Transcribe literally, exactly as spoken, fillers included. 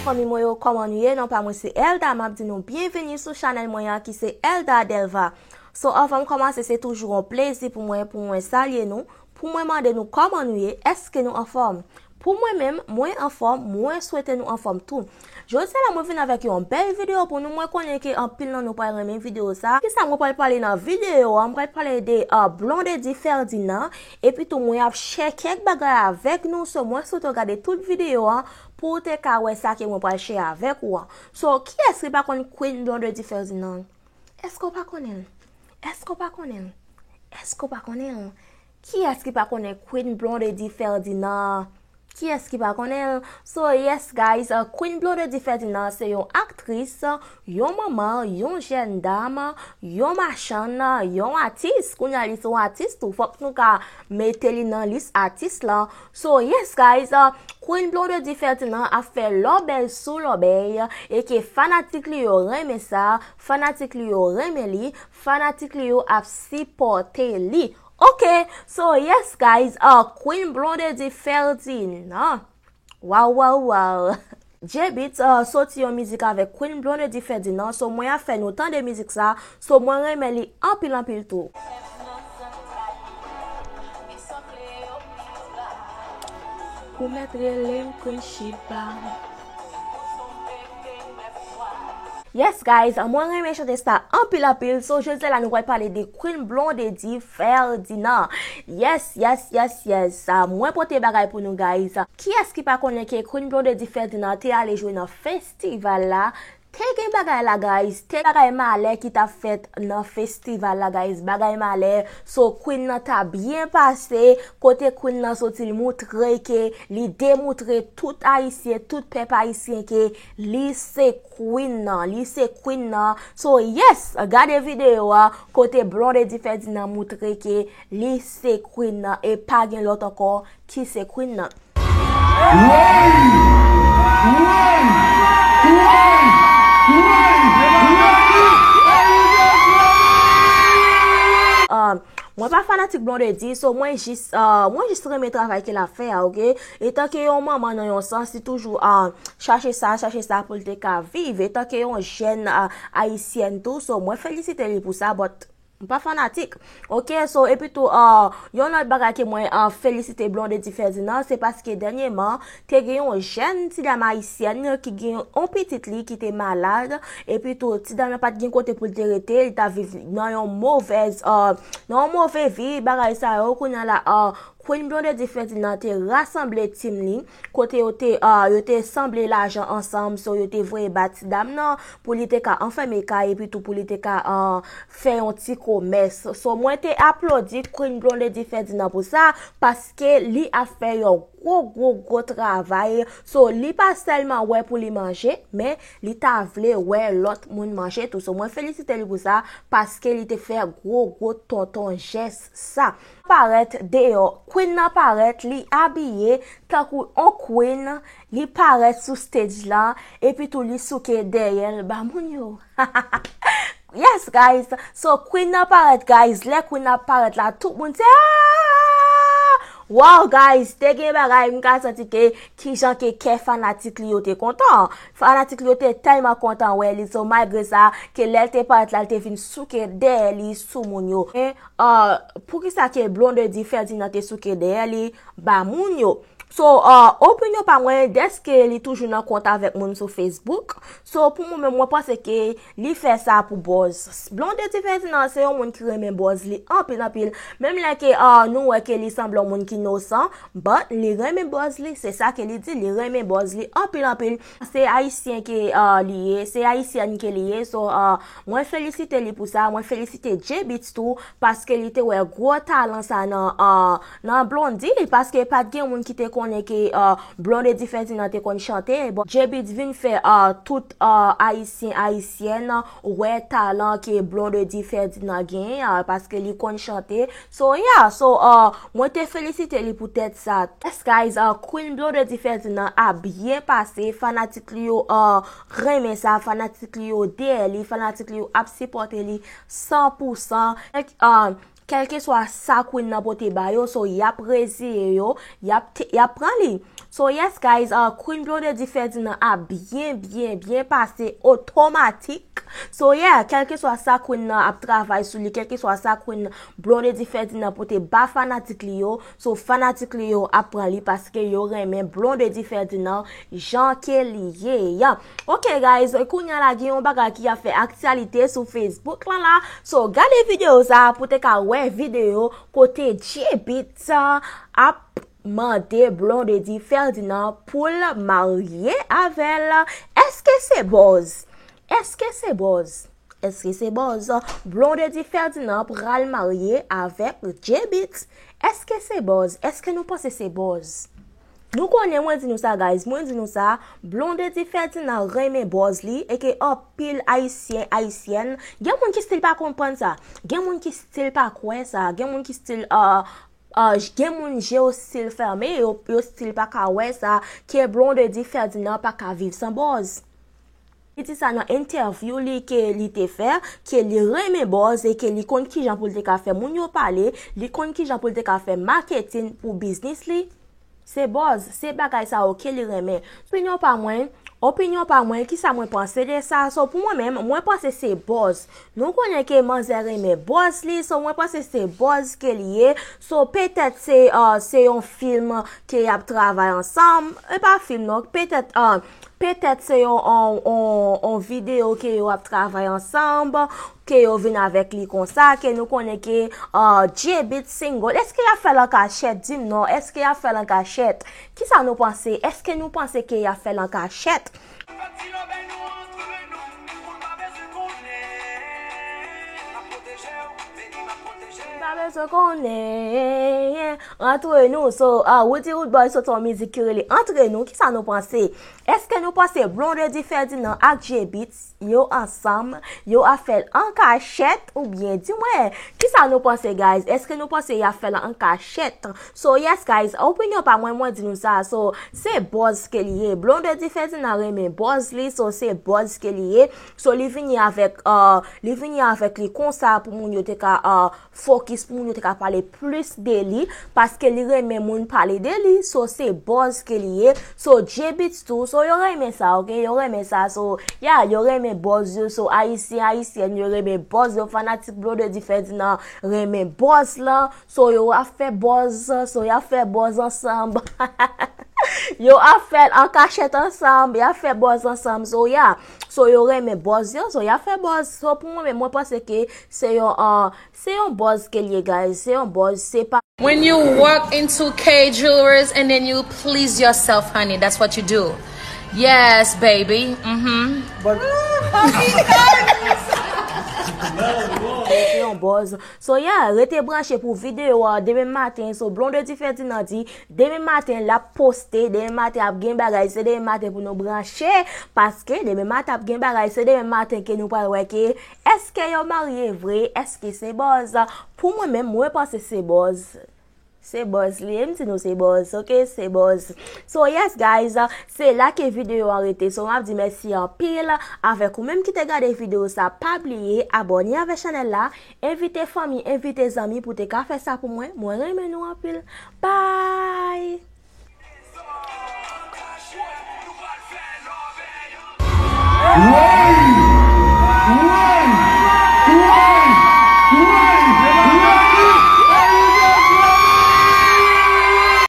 Fanmi mwen yo, kòman nou ye? Non pa mwen se Elda, m ap di nou byenveni sou chanèl mwen an ki se Elda Delva. So, anvan m kòmanse, se toujou yon plezi pou mwen, pou mwen salye nou, pou mwen mande nou kòman nou ye, èske nou anfòm? Pou mwen menm, mwen anfòm, mwen swete nou anfòm tou. Jodi a la, mwen vin avèk yon bèl videyo pou nou. Mwen konnen ke anpil nan nou pral renmen videyo sa. Kisa mwen pral pale nan videyo an? Mwen pral pale de uh, Blondedy Ferdinand. Epi tou, mwen ap share kèk bagay avèk nou. So, mwen swete w gade tout videyo an pou w te ka wè sa ke mwen pral share avèk ou an. So, kiyès ki pa konn Queen Blondedy Ferdinand? Èske w pa konnen l? Èske w pa konnen l? Èske w pa konnen l? Kiyès ki pa konnen Queen Blondedy Ferdinand? Kiyès ki pa konnen l? So, yes, guys, uh, Queen Blondedy Ferdinand se yon aktris, yon manman, yon jèn dam, yon machann, yon atis. Kounye a, li se yon atis tou. Fòk nou ka mete li nan lis atis lan. So, yes, guys, uh, Queen Blondedy Ferdinand ap fè lòbèy sou lòbèy e ke fanatik li yo renmen sa, fanatik li yo renmen li, fanatik li yo ap sipòte li. Ok, so yes, guys, uh, Queen Blondedy Ferdinand. Waw, waw, waw. J-Beatz uh, soti yon mizik avèk Queen Blondedy Ferdinand. So, mwen ap fè nou tande mizik sa. So, mwen renmen li anpil, anpil tou. Ou mèt rele m Queen Sheba. Yes, guys, mwen renmen chante sa anpil, anpil. So, jodi a la, nou pral pale de Queen Blondedy Ferdinand. Yes, yes, yes, yes. Ah, mwen pote bagay pou nou, guys. Kiyès ki pa konnen ke Queen Blondedy Ferdinand te ale jwe nan festival la? Te gen bagay la, guys. Te bagay malè ki t ap fèt nan festival la, guys. Bagay malè. So, Queen nan ta byen pase. Kote Queen nan soti, l moutre ke li demoutre tout Ayisyen, tout pèp ayisyen ke li se Queen nan. Li se Queen nan. So, yes, gade videyo a kote Blondedy Ferdinand moutre ke li se Queen nan e pa gen lòt ankò ki se Queen nan. Um, mwen pa fanatik Blondedy, so mwen jis, uh, mwen jis renmen travay ke l ap fè a, ok? Etanke yon manman nan yon sans, li toujou uh, chache sa, chache sa pou l te ka viv. Etanke yon jèn uh, ayisyèn tou, so mwen felisite li pou sa, but m pa fanatik. Ok, so, epi tou, uh, yon lòt bagay ke mwen uh, felisite Blondedy Ferdinand, se paske dènyèman, te gen yon jèn ti dam ayisyèn ki gen yon pitit li ki te malad, epi tou, ti dam nan pa t gen kote pou l te rete, li t ap viv nan yon movèz, uh, nan yon move vi, bagay sa yo, kounye a la, uh, Queen Blondedy Ferdinand te rasanble team li, kote yo te, uh, yo te sanble lajan ansanm, so yo te voye ba ti dam nan pou li te ka anfèmen kay, epi tou pou li te ka uh, fè yon ti komès. So, mwen te aplodi Queen Blondedy Ferdinand pou sa, paske li ap fè yon gwo, gwo, gwo travay. So, li pa sèlman wè pou li manje, men li ta vle wè lòt moun manje tou. So, mwen felisite li pou sa, paske li te fè gwo, gwo tonton jès sa. Parèt deyò, Queen nan parèt, li abiye tankou on Queen, li parèt sou stage la, epi tou li souke dèyè l ba moun yo. Yes, guys. So, Queen nan parèt, guys. Lè Queen nan parèt la, tout moun se, ah! Wow, guys, te gen bagay, m ka santi ke kijan ke kè fanatik li yo te kontan. Fanatik li yo te tèlman kontan wè li. So, malgre sa, ke lè l te parèt la, l te vin souke dèyè li sou moun yo. Men, uh, poukisa ke Blondedy Ferdinand te souke dèyè li ba moun yo? So, uh, opinyon pa mwen, dèske li toujou nan kont avèk moun sou Facebook. So, pou mwen menm, mwen panse ke li fè sa pou buzz. Blondedy Ferdinand se yon moun ki renmen buzz li anpil, anpil. Menm lè ke, uh, nou wè ke li sanble yon moun ki nosan, but li renmen buzz li, se sa ke li di, li renmen buzz li anpil, anpil. Se ayisyen ke, uh, li ye, se ayisyèn ke li ye. So, uh, mwen felisite li pou sa, mwen felisite J-Beatz tou, paske li te wè gwo talan sa nan, uh, nan Blondedy, paske pa t gen moun ki te konnen ke, uh, Blondedy Ferdinand te konn chante. Bon, J-Beatz vin fè, uh, tout, uh, ayisyen, ayisyèn wè talan ke Blondedy Ferdinand genyen, uh, paske li konn chante. So, yeah, so, uh, mwen te felisite li poutèt sa. Yes, guys, uh, Queen Blondedy Ferdinand ap byen pase, fanatik li yo, uh, renmen sa, fanatik li yo dèyè li, fanatik li yo ap sipòte li san pou san. Like, uh, kèlkeswa sa Queen nan pote ba yo, so y ap reziye yo, y ap, t- y ap pran li. So yes guys, uh, Queen Blondedy Ferdinand ap byen, byen, byen pase otomatik. So yeah, kèlkeswa sa Queen nan ap travay sou li, kèlkeswa sa Queen Blondedy Ferdinand pote ba fanatik li yo, so fanatik li yo ap pran li paske yo renmen Blondedy Ferdinand jan ke li ye. Ok guys, kounye a la gen yon bagay ki ap fè aktyalite sou Facebook lan la. So gade videyo sa pou te ka wè videyo kote J-Beatz ap mande Blondedy Ferdinand pou l marye avè l. Èske se buzz? Èske se buzz? Èske se buzz? Blondedy Ferdinand pral marye avèk J-Beatz. Èske se buzz? Èske nou panse se buzz? Nou konnen, mwen di nou sa guys, mwen di nou sa, Blondedy Ferdinand renmen buzz li e ke anpil Ayisyen, Ayisyèn, gen moun ki still pa konprann sa, gen moun ki still pa kwè sa, gen moun ki still, uh, uh, gen moun je yo still fèmen, yo, yo still pa ka wè sa, ke Blondedy Ferdinand pa ka viv san buzz. Li di sa nan entèvyou li ke li te fè, ke li renmen buzz e ke li konn kijan pou l te ka fè moun yo pale, li konn kijan pou l te ka fè maketin pou biznis li. Se buzz, se bagay sa yo ke li renmen. Opinyon pa mwen, opinyon pa mwen, kisa mwen panse de sa? So pou mwen menm, mwen panse se buzz. Nou konnen ke manzè renmen buzz li, so mwen panse se buzz ke li ye. So petèt se, uh, se yon fim ke y ap travay ansanm, e pa fim non, petèt, uh, petèt se yon, on, on, on videyo ke yo ap travay ansanm, ke yo vin avèk li konsa, ke nou konnen ke, uh, J-Beatz single. Èske y ap fè l an kachèt? Di m non, èske y ap fè l an kachèt? Kisa nou panse? Èske nou panse ke y ap fè l an kachèt? Pa bezwen konnen. Antre nou, so, uh, Roody Roodboy sot yon mizik ki rele Antre nou. Kisa nou panse? Èske nou panse Blondedy Ferdinand ak J-Beatz yo ansanm, yo ap fè l an kachèt oubyen di mwen, kisa nou panse guys? Èske nou panse y ap fè l an kachèt? So yes guys, opinyon pa mwen, mwen di nou sa. So se buzz ke li ye. Blondedy Ferdinand renmen buzz li, so se buzz ke li ye. So li vini avèk, uh, li vini avèk li konsa pou moun yo te ka, uh, fokis, pou moun yo te ka pale plis de li, paske li renmen moun pale de li, so se buzz ke li ye. So J-Beatz tou, so yo renmen sa, ok, yo renmen sa. So yeah, yo renmen buzz yo. So Ayisyen, Ayisyèn, yo renmen buzz yo. Fanatik Blondedy Ferdinand renmen buzz lan. So yo ap fè buzz, so y ap fè buzz ansanm. Yo ap fè l an kachèt ansanm, y ap fè buzz ansanm. So yeah, so yo renmen buzz yo, so y ap fè buzz. So pou mwen menm, mwen panse ke se yon, uh, se yon buzz ke li ye guys, se yon buzz, se pa. When you walk into K Jewelers and then you please yourself, honey, that's what you do. Yes, baby. Mm-hmm. But se yon buzz. So yeah, rete branche pou videyo a demen maten. So Blondedy Ferdinand di demen maten l ap poste, demen maten ap gen bagay, se demen maten pou nou branche, paske demen maten ap gen bagay, se demen maten ke nou pral wè ke èske yo marye vre, èske se buzz. Pou mwen menm, mwen panse se buzz. Se buzz li ye, m di nou se buzz, ok, se buzz. So yes guys, se la ke videyo a rete. So m ap di mèsi anpil avèk ou menm ki te gade videyo sa. Pa bliye abòne avèk chanèl la, envite fanmi, envite zanmi pou te ka fè sa pou mwen. Mwen renmen nou anpil. Bye.